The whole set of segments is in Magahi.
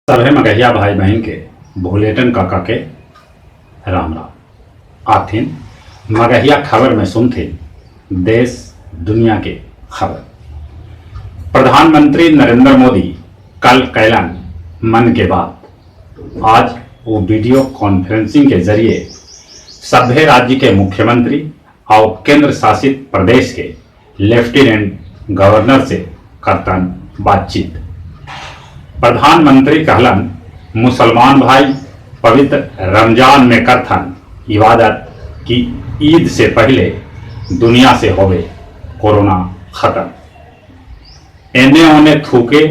सभे मगहिया भाई बहिन के भुलेटन काका के राम राम। आथिन मगहिया खबर में सुनथिन देश दुनिया के खबर। प्रधानमंत्री नरेंद्र मोदी कल कैलन मन के बात। आज वो वीडियो कॉन्फ्रेंसिंग के जरिए सभे राज्य के मुख्यमंत्री और केंद्र शासित प्रदेश के लेफ्टिनेंट गवर्नर से करतन बातचीत। प्रधानमंत्री कहलन मुसलमान भाई पवित्र रमजान में करथन इबादत कि ईद से पहले दुनिया से होवे कोरोना खत्म। एने ओने थूके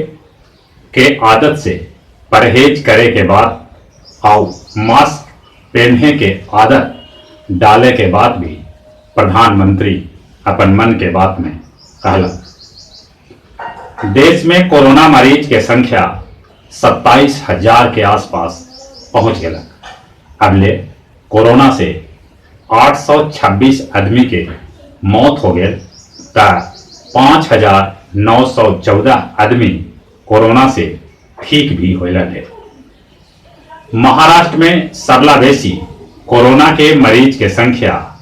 के आदत से परहेज करे के बाद आउ मास्क पहने के आदत डाले के बाद भी प्रधानमंत्री अपन मन के बात में कहलन। देश में कोरोना मरीज के संख्या 27,000 के आसपास पहुंच गया। अबले कोरोना से 826 आदमी के मौत हो गए त 5,914 आदमी कोरोना से ठीक भी होलन है। महाराष्ट्र में सबला बेसी कोरोना के मरीज के संख्या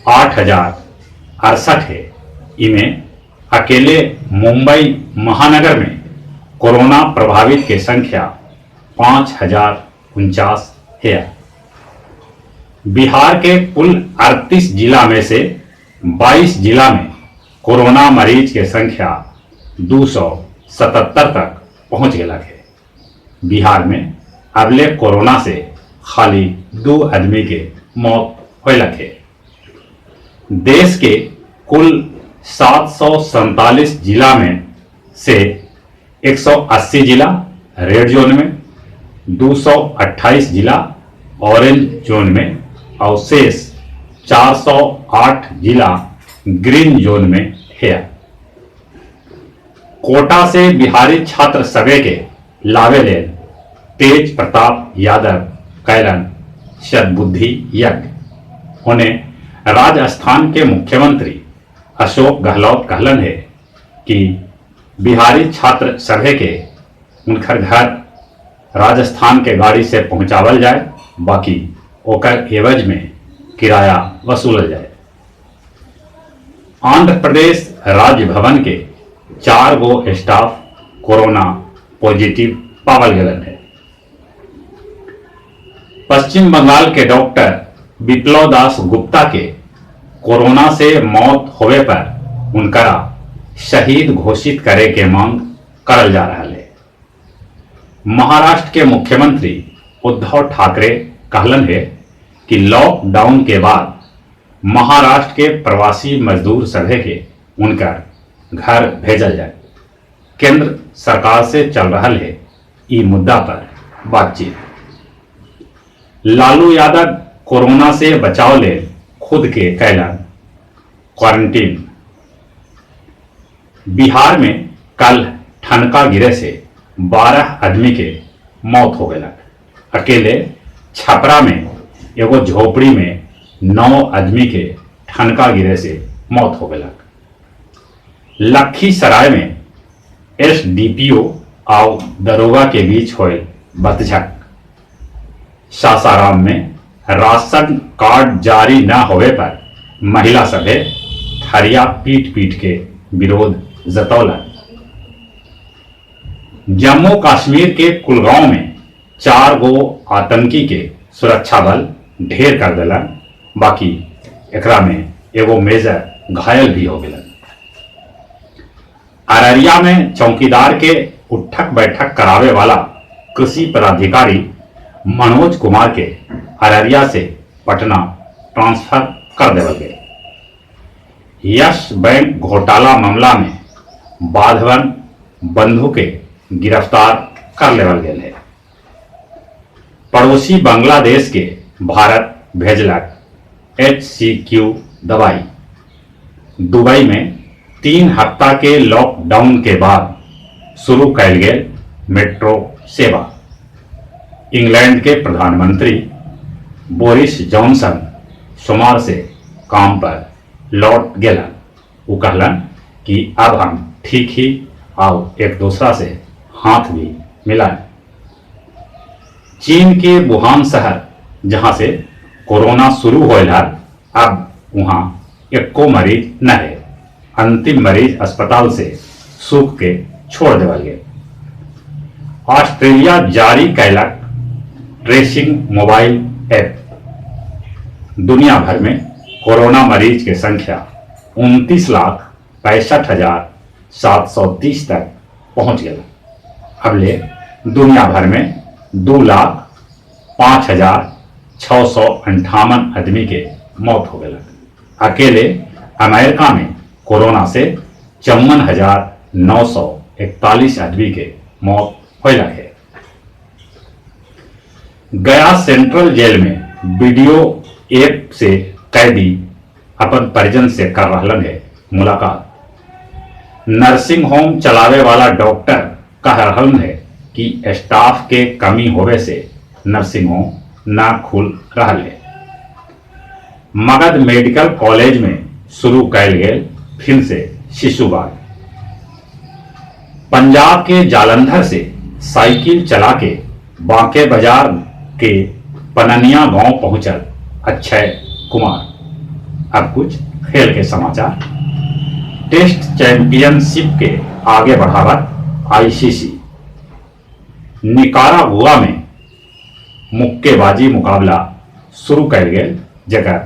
8,068 है। इमें अकेले मुंबई महानगर में कोरोना प्रभावित के संख्या 5,049 है। बिहार के कुल 38 जिला में से 22 जिला में कोरोना मरीज के संख्या 277 तक पहुंच गया है। बिहार में अबले कोरोना से खाली 2 आदमी के मौत होलक है। देश के कुल 747 जिला में से 180 जिला रेड जोन में, 228 जिला ऑरेंज जोन में और शेष 408 जिला ग्रीन जोन में है। कोटा से बिहारी छात्र सभे के लावे लेल तेज प्रताप यादव कैलन सद्बुद्धि यज्ञ। उन्हें राजस्थान के मुख्यमंत्री अशोक गहलोत कहलन है कि बिहारी छात्र सभे के उनकर घर राजस्थान के गाड़ी से पहुंचावल जाए, बाकी ओकर एवज में किराया वसूलल जाए। आंध्र प्रदेश राज्य भवन के 4 गो स्टाफ कोरोना पॉजिटिव पावल गलन है। पश्चिम बंगाल के डॉक्टर विप्लव दास गुप्ता के कोरोना से मौत होवे पर उनकरा शहीद घोषित करे के मांग करल जा रहा है। महाराष्ट्र के मुख्यमंत्री उद्धव ठाकरे कहलन है कि लॉकडाउन के बाद महाराष्ट्र के प्रवासी मजदूर सभे के उनकर घर भेजल जाए। केंद्र सरकार से चल रहा है ई मुद्दा पर बातचीत। लालू यादव कोरोना से बचाव ले खुद के कैलन क्वारंटीन। बिहार में कल ठनका गिरे से 12 आदमी के मौत हो गया। अकेले छपरा में एगो झोपड़ी में 9 आदमी के ठनका गिरे से मौत हो गया। लखीसराय में एसडीपीओ और दरोगा के बीच होए बतझक। सासाराम में राशन कार्ड जारी न होवे पर महिला सभे थरिया पीट पीट के विरोध जतौलन। जम्मू कश्मीर के कुलगांव में 4 गो आतंकी के सुरक्षा बल ढेर कर दिलन, बाकी एकरा में एगो मेजर घायल भी हो गलन। अररिया में चौकीदार के उठक बैठक करावे वाला कृषि पदाधिकारी मनोज कुमार के अररिया से पटना ट्रांसफर कर देवल गए। यश बैंक घोटाला मामला में बाधवन बंधु के गिरफ्तार कर लेवल गए है। पड़ोसी बांग्लादेश के भारत भेजलक HCQ दवाई। दुबई में 3 हफ्ता के लॉकडाउन के बाद शुरू कैल गेल मेट्रो सेवा। इंग्लैंड के प्रधानमंत्री बोरिस जॉनसन सोमवार से काम पर लौट गेलन। वो कहलन कि अब हम ठीक ही और एक दूसरा से हाथ भी मिलाएं। चीन के वुहान शहर जहां से कोरोना शुरू होयल हल, अब उहाँ एक्को मरीज न हे। अंतिम मरीज अस्पताल से सूख के छोड़ देवल गेल। ऑस्ट्रेलिया जारी कैलक ट्रेसिंग मोबाइल ऐप। दुनिया भर में कोरोना मरीज के संख्या 29,65,730 तक पहुंच गेल। अबले दुनिया भर में 2,05,658 आदमी के मौत हो गए। अकेले अमेरिका में कोरोना से 54,941 आदमी के मौत होलक है। गया सेंट्रल जेल में वीडियो ऐप से कैदी अपन परिजन से कर रहलन है मुलाकात। नर्सिंग होम चलावे वाला डॉक्टर कह रहलन है कि स्टाफ के कमी होवे से नर्सिंग होम ना खुल रहल है। मगध मेडिकल कॉलेज में शुरू कैल गेल फिर से शिशु बाग। पंजाब के जालंधर से साइकिल चला के बांके बाजार के पननिया गांव पहुंचल अक्षय कुमार। अब कुछ खेल के समाचार। टेस्ट चैंपियनशिप के आगे बढ़ावत आईसीसी। निकारागुआ में मुक्केबाजी मुकाबला शुरू कैल गेल, जकर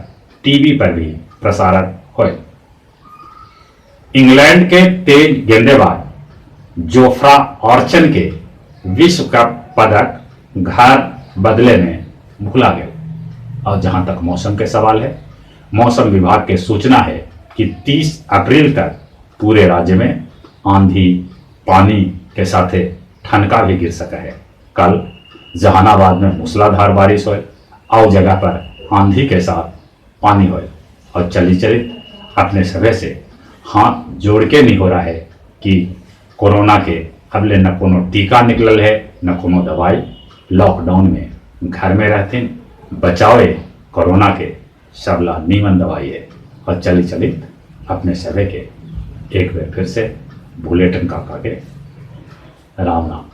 टीवी पर भी प्रसारित होल। इंग्लैंड के तेज गेंदेबाज जोफ्रा आर्चर के विश्व कप पदक घर बदले में भुला गए। और जहां तक मौसम के सवाल है, मौसम विभाग के सूचना है कि 30 अप्रैल तक पूरे राज्य में आंधी पानी के साथे ठनका भी गिर सका है। कल जहानाबाद में मूसलाधार बारिश होए और जगह पर आंधी के साथ पानी होए। और चली चली अपने सभे से हाथ जोड़ के नहीं हो रहा है कि कोरोना के अबले न कोनो टीका निकलल है न कोनो दवाई। लॉकडाउन में घर में रहते बचावे कोरोना के सबला नीमन दवाई है। और चली चली अपने सभे के एक बार फिर से बुलेटिन काका के राम राम।